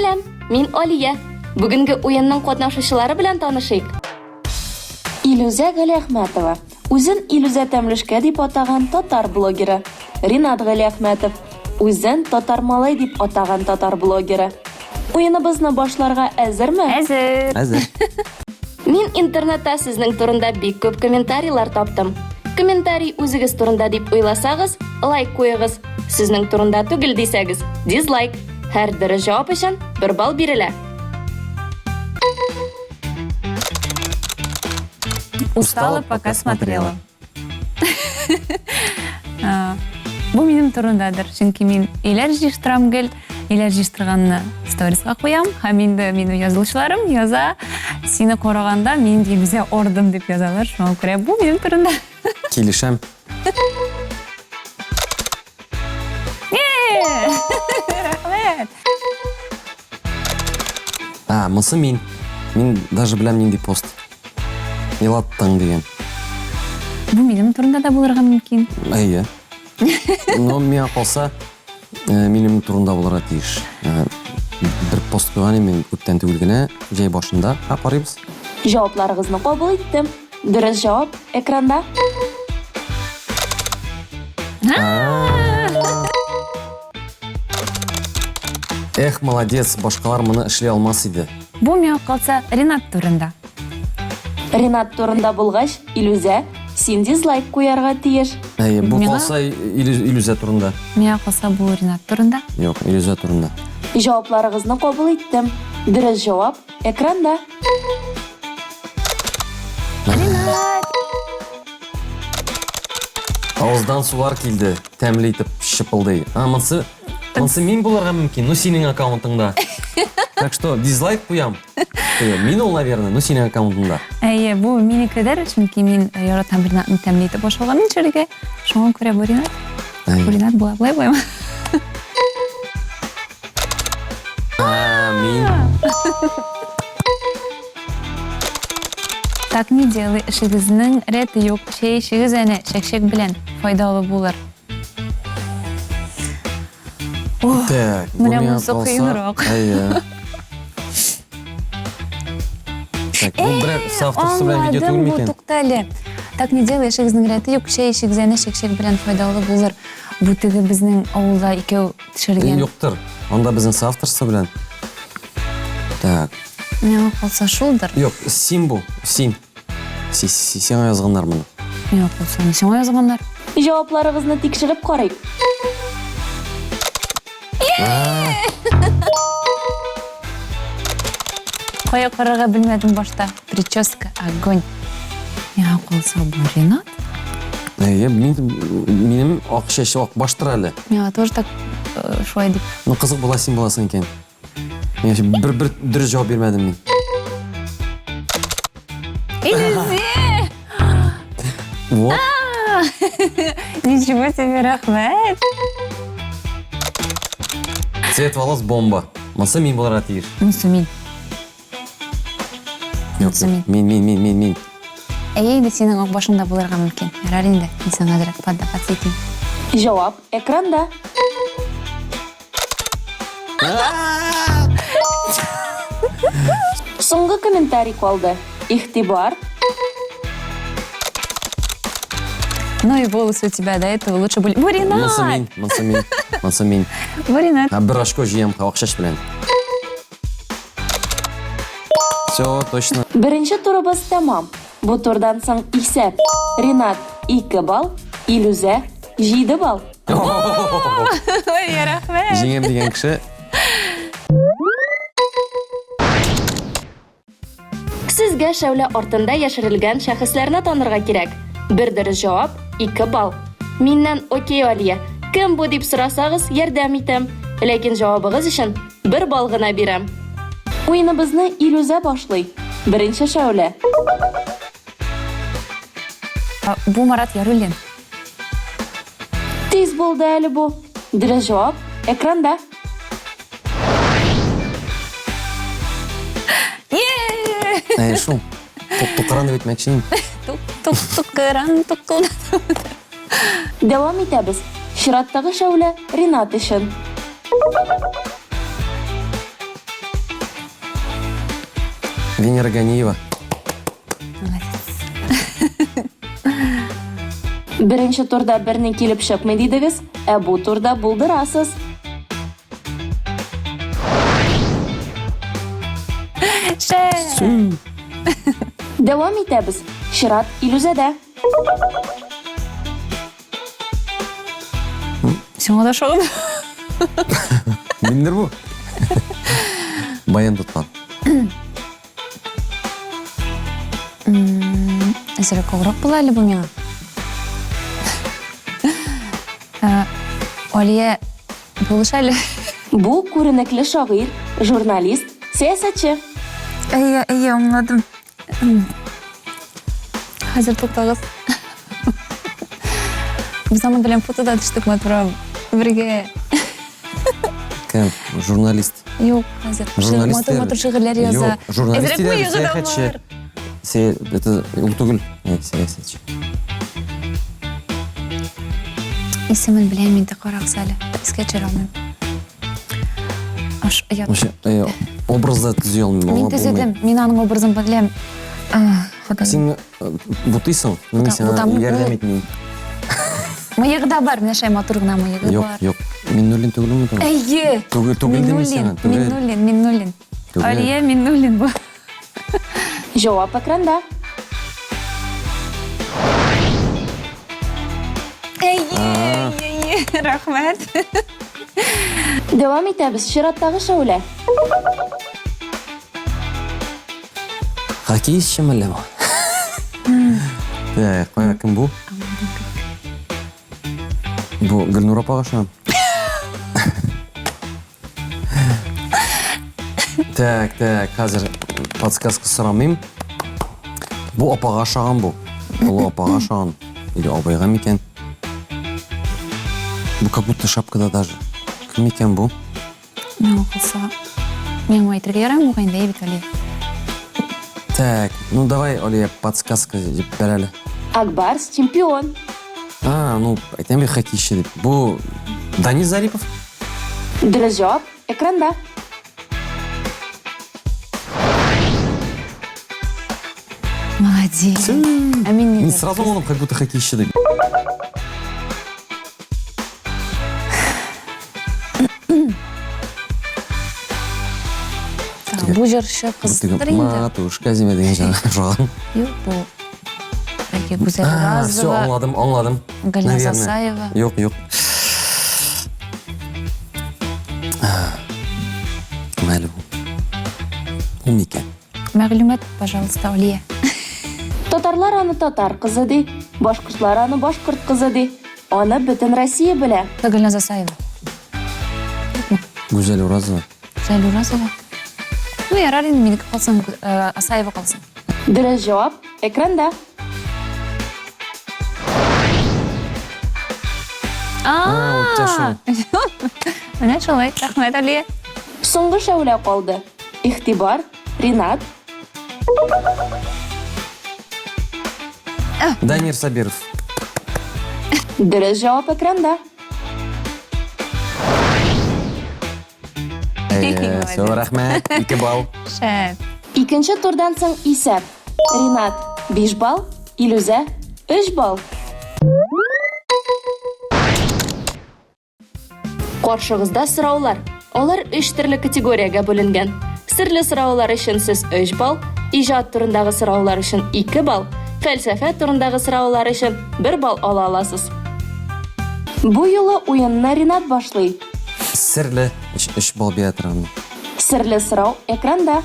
Сәлам, мин Алия. Бүгенге уенның катнашучылары белән танышыйк. Илүзә Галиәхмәтова, үзен Илүзә Тәмлешкә дип атаган татар блогеры. Ринат Галиәхмәтов, үзен Татар малай дип атаган татар блогеры. Уеныбызны башларга әзерме? Әзер. Әзер. Мин интернетта сезнең турында бик күп комментарийлар таптым. Комментарий үзегез турында дип уйласагыз, лайк куегыз. Сезнең турында түгел дисәгез, дизлайк. Һәр дөрес җавап өчен бер балл бирелә. Устала, пока смотрела. Бу минем турындадыр, чөнки мин өйләр җыештырам гел, өйләр җыештырганны сториска куям, һәм инде минем язылучыларым яза, сине караганда мин Илүзә ордым дип язалар, шуңа күрә бу минем турында. Килешәм. Рәхмәт. А, монысы мин. Мин даже беләм нинди пост. Елаттың дигән. Бу минем турында да булырга мөмкин. Әйе. Но миңа калса, э, минем турында булырга тиеш. Э, бер пост куйган идем мин күптән түгел генә, җәй башында. Ә, карыйбыз. Җавапларыгызны кабул иттем. Дөрес җавап экранда. Эх, молодец, башкалар моны эшли алмас иде. Бу миңа калса Ренат турында. Ренат турында булгач, Илүзә, син дизлайк куярга тиеш. Әйе, бу Миңа- калса Илүзә турында. Миңа калса бу Ренат турында. Юк, Илүзә турында. Җавапларыгызны кабул иттем. Дөрес җавап экранда. Ренат! Авыздан сулар килде, тәмле итеп шыпылдый. А, монсы, монсы мин булырга мөмкин, ну синең аккаунтыңда. Так что дизлайк куям. Мин ул, наверное, ну синең аккаунтыңда. Әйе, бу минекедер, чөнки мин яратам Ренатны тәмле итеп ашаганын эчәргә. Шуңа күрә бу Ренат. Бу Ренат була, былай буламы? Мин. Так не делай, эшегезнең рәте юк. Чәй эчегез әнә, чәкчәк белән файдалы булыр. Так, бу менә миңа монысы калса- кыенрак. Әйе. Так, бу берәр соавторство белән видео Аңладым түгел бу, микән? тукта әле. Так не делай, эшегезнең рәте юк. Чәй эчегез әнә, чәкчәк белән файдалы булыр. Бу теге безнең авылда икәү төшергән. Юктыр. Анда безнең соавторство белән. Так. Миңа калса шулдыр. Юк, син бу, син. Си, си, сиңа язганнар моны. Миңа калса, сиңа язганнар. Җавапларыгызны тикшереп карыйк. Кая карарга белмәдем башта. Прическа огонь. Миңа калса бу Ренат. Әйе, мин, минем ак чәч ак баштыр әле. Миңа тоже так э, шулай дип. Ну, кызык була син буласың икән. Мин бер бер дөрес җавап бирмәдем мин. Илүзә! Вот. Ничего себе, рәхмәт. Цвет волос бомба. Монысы мин булырга тиеш. Монысы мин. Юк, Монысы мин. Мин, мин, мин, мин, мин. Әйе, инде синең ак башыңда булырга мөмкин. Ярар инде, мин сиңа әзрәк поддаваться итим. Җавап экранда. Соңгы комментарий калды. Игътибар. Ну и волосы у тебя до этого лучше были. Бу Ренат! Монысы мин, монысы мин, монысы мин. Бу Ренат. Ә бер очко җыям ак чәч белән. Все, точно. Беренче турыбыз тәмам. Бу турдан соң исәп. Ренат 2 балл, Илүзә 7 балл. Ой, рәхмәт. Җиңәм дигән кеше. Сезгә шәүлә артында яшерелгән шәхесләрне танырга кирәк. Бер дөрес җавап, 2 балл. Миннән окей, Алия, кем бу дип сорасагыз, ярдәм итәм. Ләкин җавабыгыз өчен бер балл гына бирәм. Уеныбызны Илүзә башлый. Беренче шәүлә. Бу Марат Яруллин. Тиз булды әле бу. Дөрес җавап экранда. Әй, шул. Тук тукран дип әйтмәкче идем. Тук тук тукран тукылдатып. Дәвам итәбез. Чираттагы шәүлә Ренат өчен. Венера Ганиева. Молодец. Беренче турда берни килеп чыкмый дидегез, ә бу турда булдырасыз. Шәп! Дәвам итәбез. Чират Илүзәдә. Сиңа да ошаган. Миндер бу. Баян тоткан. Әзерәк авырак була әле бу миңа. Ә, Алия, булыш әле. Бу күренекле шагыйрь, журналист, сәясәтче. Әйе, әйе, аңладым. Хәзер туктагыз. Без аның белән фотода төштек матурам. Бергә. Кем? Журналист. Юк, хәзер. Журналист. Матур матур шигырьләр яза. Юк, журналист Әзрәк мыегы да сәяхәтче. бар. Се, это ул түгел. Э, сәясәтче. Исемен беләм инде, карагыз әле. Искә төшерә алмыйм. Аш, я... Вообще, э, образ да төзи алмыйм. Мин төзедем. Мин аның образын беләм. Ходай. Син э, бутыйсың, мин сиңа ярдәм итмим. Мыегы да бар, менә шулай матур гына мыегы бар. Юк, юк. Миннуллин түгелме бу? Әйе. Түгел, түгел димин сиңа. Миннуллин, Миннуллин. Алия Миннуллин бу. Җавап экранда. Әйе, әйе, рәхмәт. Дәвам итәбез. Чираттагы шәүлә. Хоккеистчы әллә бу? Так, кая кем бу? Бу Гөлнур апага ошаган. Так, так, хәзер подсказка сорамыйм. Бу апага ошаган бу. Олы апага ошаган. Или абыйга микән? Бу как будто шапкада даже. Кем икән бу? Миңа калса, миңа әйтергә ярамый бугай инде, бит Алия. Так, ну давай, Алия, подсказка җибәр әле. Акбарс чемпион. А, ну, әйтәм бит хоккейчы дип. Бу Данис Зарипов? Дөрес җавап экранда. Молодец. Ә мин Мин сразу аңладым, как будто хоккейчы дип. Бу җырчы кыздыр инде. Матушка земля дигән җырга. Юк, бу бәлки Гүзәл Уразова. Все, аңладым, аңладым. Гөлназ Асаева. Юк, юк. Кем әле бу? Ул микән? Мәгълүмат, пожалуйста, Алия. Татарлар аны татар кызы ди, башкортлар аны башкорт кызы ди. Аны бөтен Россия белә. Гөлназ Асаева. Гүзәл Уразова. Гүзәл Уразова. Ну, ярар инде, минеке калсын, э, Асаева калсын. Дөрес җавап экранда. А, Менә шулай. Рәхмәт, Алия. Соңгы шәүлә калды. Игътибар, Ринат. Дамир Сабиров. Дөрес җавап экранда. Все, рәхмәт. Ике балл. Шәп. Икенче турдан соң исәп. Ринат 5 балл, Илүзә 3 балл. Каршыгызда сораулар. Алар өч төрле категориягә бүленгән. Серле сораулар өчен сез 3 балл, иҗат турындагы сораулар өчен 2 балл, фәлсәфә турындагы сораулар өчен 1 балл ала аласыз. Бу юлы уенны Ринат башлый. Серле 3 балл бирә торган. Серле сорау экранда.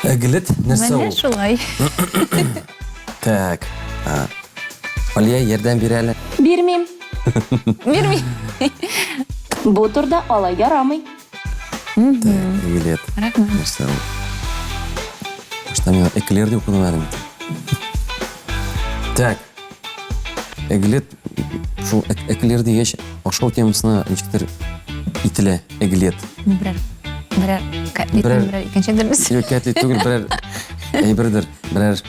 Әгелет нәрсә ул? Менә шулай. Так. Алия, ярдәм бир әле. Бирмим. Бирмим. Бу турда алай ярамый. Так, әгелет. Рәхмәт. Нәрсә ул? Башта мин эклер дип укыдым әле. Так. Эглет, шул эклер дигәч, ашау темасына ничектер ителә, эглет. Берәр, берәр котлет, Берәр- берәр икенче дөрес. Юк, котлет түгел, берәр әйбердер, берәр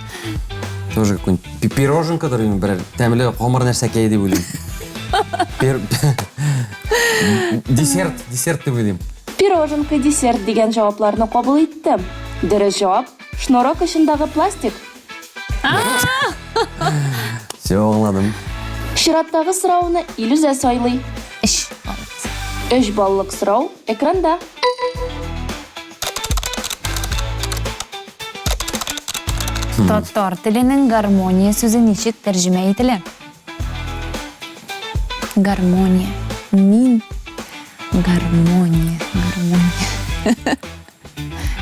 тоже какой-нибудь пироженкадыр инде, берәр тәмле камыр нәрсәкәй дип уйлыйм. Пир- Десерт, десерт дип уйлыйм. Пироженка, десерт дигән җавапларны кабул иттем. Дөрес җавап, шнурок очындагы пластик. Все, аңладым. Чираттагы сорауны Илүзә сайлый. Өч. Өч баллык сорау экранда. Татар теленең гармония сүзе ничек тәрҗемә ителә? Гармония. Мин гармония, гармония.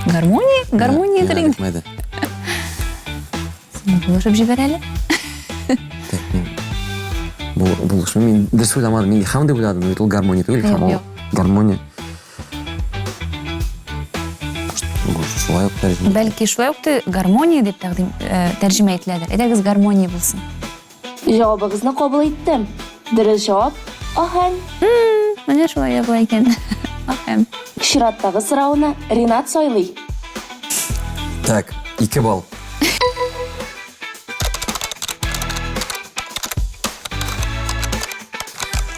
Гармония? Гармония дер инде. Син булышып җибәр әле. Так, мин булышмыйм. Мин дөрес уйламадым. Мин илһам дип уйладым. Бит ул гармония түгел, илһам ул гармония. Шулай ук тәрҗемә. Бәлки шулай ук гармония дип тәкъдим э, тәрҗемә ителәдер. Әйдәгез гармония булсын. Җавабыгызны кабул иттем. Дөрес җавап, аһәң. Менә шулай языла икән. Аһәң. Чираттагы сорауны Ринат сайлый. Так, 2 балл.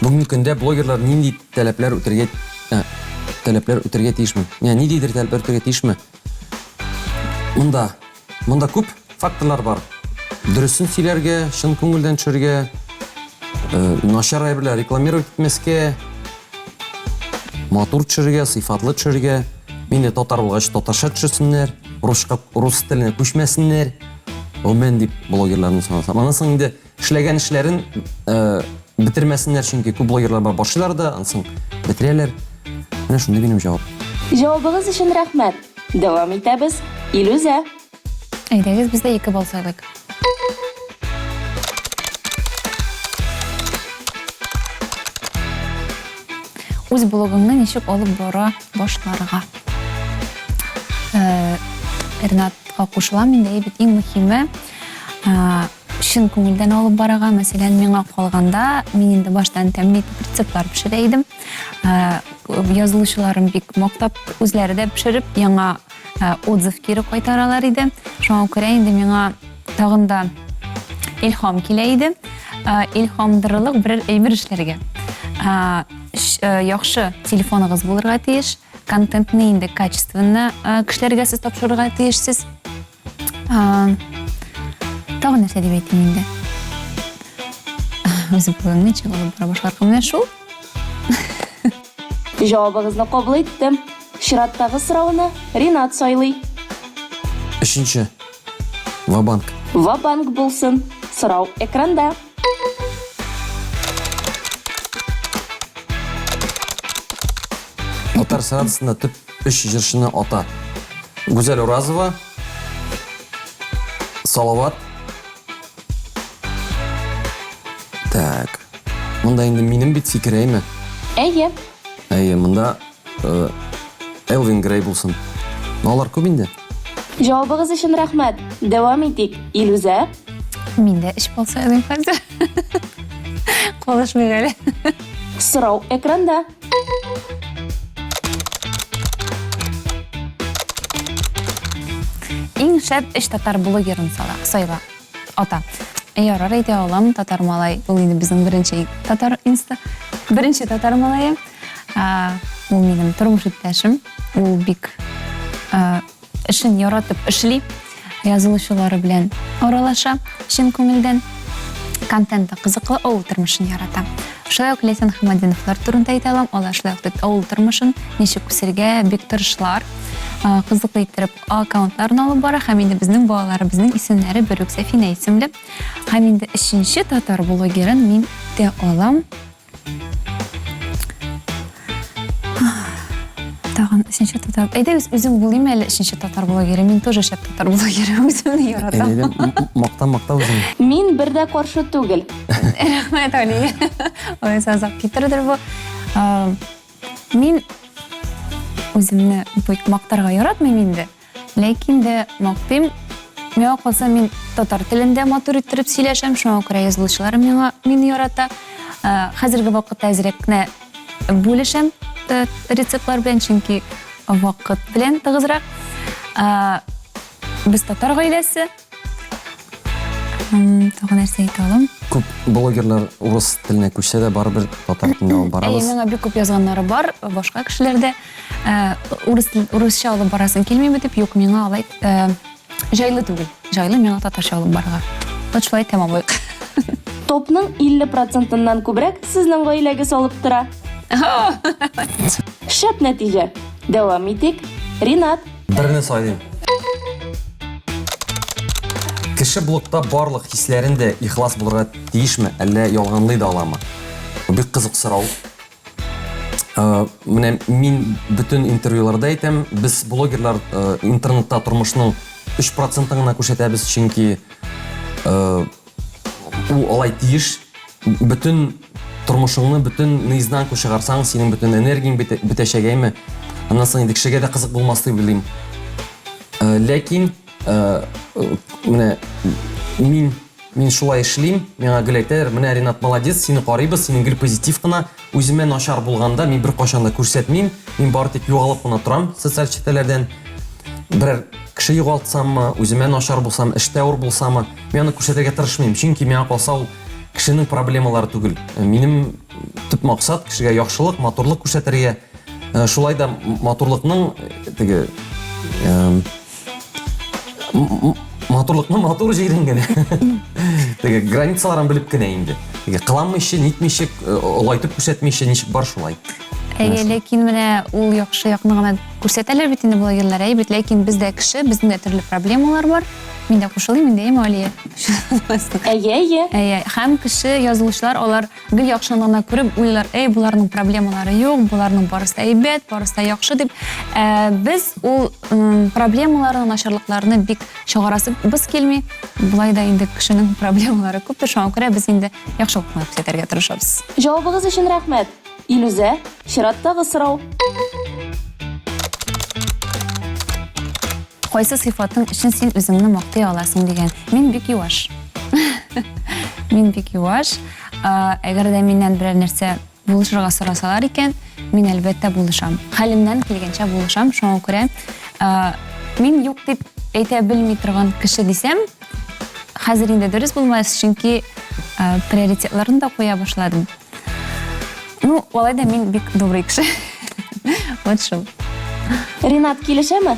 Бүгенге көндә блогерлар нинди таләпләр үтәргә ә, таләпләр үтәргә тиешме? Я, ниндидер таләпләр үтәргә тиешме? Монда Монда күп факторлар бар. Дөресен сөйләргә, чын күңелдән төшергә, э, начар әйберләр рекламировать итмәскә, матур төшерергә, сыйфатлы төшерергә. Мин дә татар булгач, татарча төшерсеннәр, русча, рус теленә күчмәсеннәр. Гомумән дип блогерларны санасам. Аннан соң инде эшләгән эшләрен э, бетермәсеннәр, чөнки күп блогерлар бар, башлыйлар да, аннан соң бетерәләр. Менә шундый минем җавап. Җавабыгыз өчен рәхмәт. Дәвам итәбез. Илүзә. Әйдәгез, без дә ике балл сайлыйк. Үз блогыңны ничек алып бара башларга? Э, Ренатка кушылам инде, бит иң мөһиме, э, чын күңелдән алып барырга. Мәсәлән, миңа калганда, мин инде баштан тәмле итеп рецептлар пешерә идем. Э, язылучыларым бик мактап, үзләре дә пешереп, яңа э, отзыв кире кайтаралар иде. Шуңа күрә инде миңа тагын да илһам килә иде. Э, илһамдырылык берәр әйбер эшләргә. Яхшы телефоныгыз булырга тиеш. Контентны инде качественно кешеләргә сез тапшырырга тиешсез. Тагын нәрсә дип әйтим инде? Үзем бүген ничек алып бара башларга? Менә шул. Җавабыгызны кабул иттем. Чираттагы сорауны Ринат сайлый. Өченче. Ва-банк. Ва-банк булсын. Сорау экранда. Татар эстрадасында төп өч җырчыны ата. Гүзәл Уразова, Салават. Так. Монда инде минем бит фикер, әйме? Әйе. Әйе, монда э, Элвин Грей булсын. Но алар күп инде. Җавабыгыз өчен рәхмәт. Дәвам итик. Илүзә. Мин дә эш булса әле хәзер. Калышмыйк әле. Сорау экранда. Иң шәп өч татар блогерын сала, сайла, ата. Ярар әйтә алам, татар малай. Ул инде безнең беренче татар инста, беренче татар малае. Ул минем тормыш иптәшем. Ул бик эшен яратып эшли, язылучылары белән аралаша чын күңелдән. Контенты кызыклы, авыл тормышын ярата. Шулай ук Ләйсән Хамадиновлар турында әйтә алам. Алар шулай ук авыл тормышын ничек үсергә бик тырышлар. Кызыклы иттереп аккаунтларын алып бара һәм инде безнең балаларыбызның исемнәре бер үк Сәфинә исемле. Һәм инде өченче татар блогерын мин дә алам. Тагын өченче татар. Әйдәгез, үзем булыйм әле өченче татар блогеры. Мин тоже шәп татар блогеры, үземне яратам. Әйдә, макта, макта үзеңне. Мин бер дә каршы түгел. Рәхмәт, Алия. Ой, озак китердер бу. Мин үземне бик мактарга яратмыйм инде. Ләкин дә мактыйм. Миңа калса, мин татар телендә матур иттереп сөйләшәм, шуңа күрә язылучыларым миңа мине ярата. Э, хәзерге вакытта әзрәк кенә бүлешәм э, рецептлар белән, чөнки вакыт белән тыгызрак. Э, без татар гаиләсе. Тагы нәрсә әйтә алам? Күп блогерлар урыс теленә күчсә дә, барыбер татар телендә алып барабыз. Әйе, миңа бик күп язганнары бар, башка кешеләр дә. Э, урыс урысча алып барасың килмиме дип, юк, миңа алай э, җайлы түгел. Җайлы миңа татарча алып барырга. Вот шулай тәмамлыйк. Топның 50 процентыннан күбрәк сезнең гаиләгез алып тора. Шәп нәтиҗә. Дәвам итик. Ринат. Берне сайлыйм. Кеше блогта барлык хисләрен дә ихлас булырга тиешме, әллә ялганлый да аламы? Бу бик кызык сорау. Э, менә мин бөтен интервьюларда әйтәм, без блогерлар э, интернетта тормышның 3 процентын гына күрсәтәбез, чөнки э, ул алай тиеш. Бөтен тормышыңны, бөтен наизнанку чыгарсаң, синең бөтен энергияң бетәчәк, әйме? Аннан соң инде кешегә дә кызык булмас дип уйлыйм. Ләкин менә мин Мин шулай эшлим, миңа гел әйтәләр, менә Ринат молодец, сине карыйбыз, синең гел позитив кына. Үземә начар булганда мин беркайчан да күрсәтмим, мин бары тик югалып кына торам социаль челтәрләрдән. Берәр кеше югалтсаммы, үземә начар булсам, эштә авыр булсамы, мин аны күрсәтергә тырышмыйм, чөнки миңа калса ул кешенең проблемалары түгел. Минем төп максат кешегә яхшылык, матурлык күрсәтергә. Шулай да матурлыкның теге матурлыкны матур җирен генә теге границаларын белеп кенә инде теге кыланмыйча нитмичә э, олайтып күрсәтмичә ничек бар шулай. Әйе, ләкин менә ул яхшы якны гына күрсәтәләр бит инде блогерлар, әйе бит, ләкин без дә кеше, безнең дә төрле проблемалар бар. Мин дә кушылыйм инде, әйеме, Алия? Әйе, әйе. Әйе, һәм кеше язылучылар алар Гел яхшыны гына күреп уйлыйлар, әй, боларның проблемалары юк, боларның барысы да әйбәт, барысы да яхшы дип. Ә, без ул проблемаларны, начарлыкларны бик чыгарасыбыз килми. Болай да инде кешенең проблемалары күптер, шуңа күрә без инде яхшылык кына күрсәтергә тырышабыз. Җавабыгыз өчен рәхмәт. Илүзә, чираттагы сорау. Кайсы сыйфатың өчен син үзеңне мактый аласың дигән. Мин бик юаш. Мин бик юаш. Әгәр дә миннән берәр нәрсә булышырга сорасалар икән, мин әлбәттә булышам. Хәлемнән килгәнчә булышам. Шуңа күрә мин юк дип әйтә белми торган кеше дисәм, хәзер инде дөрес булмас, чөнки приоритетларны да куя башладым. Ну, алай да мин бик добрый кеше. Вот шул. Ринат килешәме?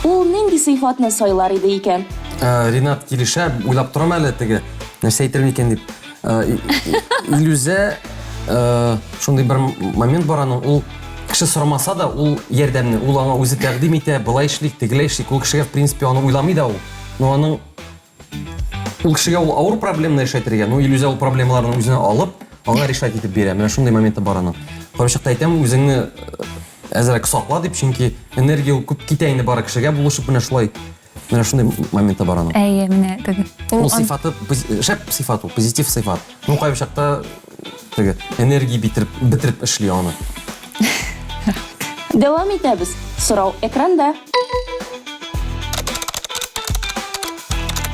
Ул нинди сыйфатны сайлар иде икән? Э, Ринат килешә, уйлап торам әле теге, нәрсә әйтер микән дип. Э, Илүзә э, шундый бер момент бар аның, ул кеше сорамаса да, ул ярдәмне, ул аңа үзе тәкъдим итә, былай эшлик, тегеләй эшлик. Ул кешегә, в принципе, аны уйламый да ул. Но аның ул кешегә ул авыр проблеманы решать итәргә, но Илүзә ул проблемаларны үзенә алып, аңа решать итеп бирә. Менә шундый моменты бар аның. Кайчакта әйтәм, үзеңне э, әзрәк сакла дип, чөнки энергия ул күп китә инде бары кешегә булышып менә шулай. Менә шундый моменты бар аның. Әйе, менә теге. Ул сыйфаты шәп сыйфат ул, позитив сыйфат. Ну, кайбер чакта теге энергия бетереп, бетереп эшли аны. Дәвам итәбез. Сорау экранда.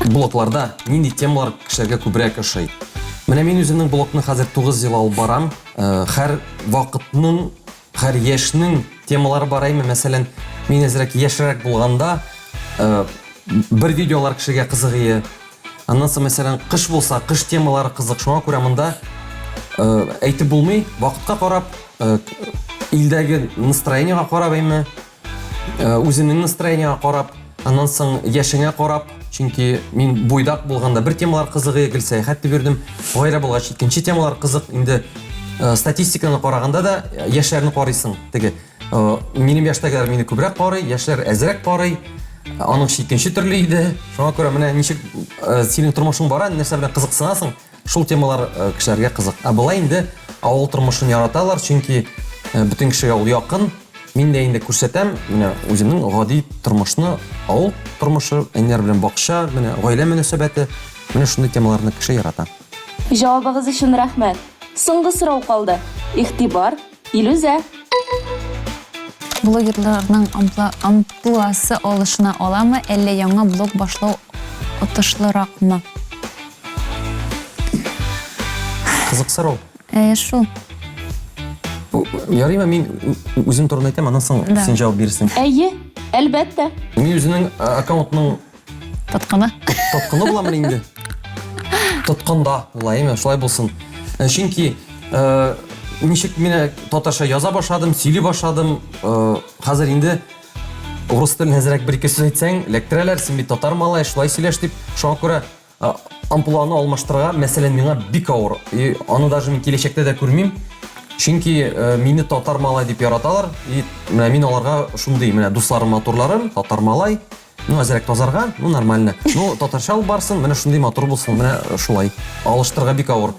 Блогларда нинди темалар кешеләргә күбрәк ошый? Менә мин үземнең блогны хәзер 9 ел алып барам. Э, һәр вакытның, һәр яшьнең темалары бар әйме. Мәсәлән, мин әзрәк яшьрәк булганда, э, бер видеолар кешегә кызыгые. Аннан соң, мәсәлән, кыш булса, кыш темалары кызык. Шуңа күрә монда э, әйтеп булмый, вакытка карап, э, илдәге настроениега карап әйме, э, үзеңнең настроениега карап, аннан соң яшеңә карап, чөнки мин буйдак булганда бер темалар кызык, гел сәяхәт дип йөрдем. Гаилә булгач икенче темалар кызык. Инде статистиканы караганда да яшьләрне карыйсың. Теге Э, минем яшьтәгеләр мине күбрәк карый, яшьләр әзрәк карый. Аның икенче төрле иде. Шуңа күрә менә ничек э, синең тормышың бара, нәрсә белән кызыксынасың, шул темалар э, кешеләргә кызык. Ә болай инде авыл тормышын яраталар, чөнки бөтен кешегә ул якын. Мин дә инде күрсәтәм, менә үземнең гади тормышны, авыл тормышы, әниләр белән бакча, менә гаилә мөнәсәбәте, менә шундый темаларны кеше ярата. Җавабыгыз өчен рәхмәт. Соңгы сорау калды. Игътибар, Илүзә. Блогерларның амплуасы алышына аламы, әллә яңа блог башлау отышлыракмы? Кызык сорау. Ә, шул. Ярыймы, мин үзем турында әйтәм, аннан соң син җавап бирерсең. Әйе, әлбәттә. Мин үземнең аккаунтның Тоткыны. Тоткыны буламын инде. Тоткында була, әйме, шулай булсын. Э, чөнки э, ничек менә татарча яза башладым, сөйли башладым. Э, хәзер инде урыс телен әзрәк бер-ике сүз әйтсәң, эләктерәләр, син бит татар малай, шулай сөйләш дип. Шуңа күрә э, амплуаны алмаштырырга, мәсәлән, миңа бик авыр. И аны даже мин киләчәктә дә күрмим. Чөнки э, мине татар малай дип яраталар. И менә мин аларга шундый, менә дусларым матурларым, татар малай. Ну, әзрәк тазарга, ну, нормально. Ну, татарча алып барсын, менә шундый матур булсын, менә шулай. Алыштырырга бик авыр.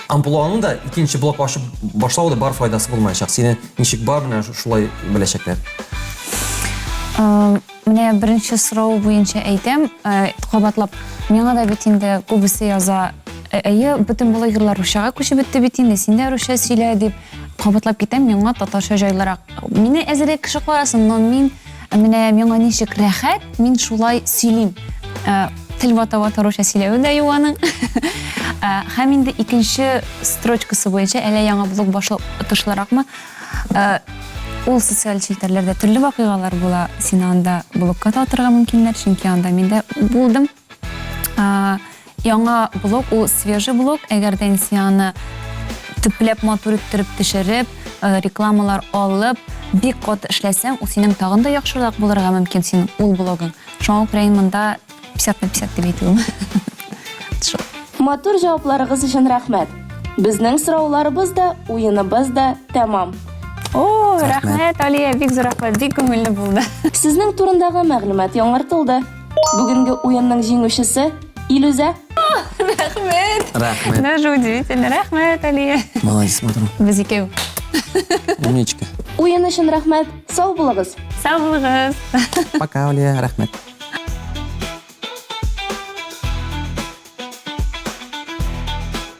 Амплуаны да икенче блок ачып башлау да бар файдасы булмаячак. Сине ничек бар, менә шулай беләчәкләр. Менә беренче сорау буенча әйтәм, кабатлап, миңа да бит инде күбесе яза, әйе, бөтен блогерлар русчага күчеп бетте бит инде, син дә русча сөйлә дип. Кабатлап китәм, миңа татарча җайлырак. Мине әзрәк кеше карасын, но мин менә миңа ничек рәхәт, мин шулай сөйлим. Э, тел вата-вата русча сөйләве дә юк аның. Э, һәм инде икенче строчкасы буенча әллә яңа блог башлау отышлыракмы? Э, ул социаль челтәрләрдә төрле вакыйгалар була. Сине анда блокка да атырга мөмкиннәр, чөнки анда мин дә булдым. Яңа блог ул свежий блог, әгәр дә син аны төпләп матур иттереп төшереп, э, рекламалар алып, бик каты эшләсәң, ул синең тагын да яхшырак булырга мөмкин синең ул блогың. Шуңа күрә мин монда 50 на 50 дип әйтүем. Шул. Матур җавапларыгыз өчен рәхмәт. Безнең сорауларыбыз да, уеныбыз да тәмам. О, рәхмәт, Алия, бик зур рәхмәт, бик күңелле булды. Сезнең турындагы мәгълүмат яңартылды. Бүгенге уенның җиңүчесе Илүзә. Рәхмәт. Рәхмәт. Даже удивительно. Рәхмәт, Алия. Молодец, матур. Без икәү. Умничка. Уен өчен рәхмәт. Сау булыгыз. Сау булыгыз. Пока, Алия, рәхмәт.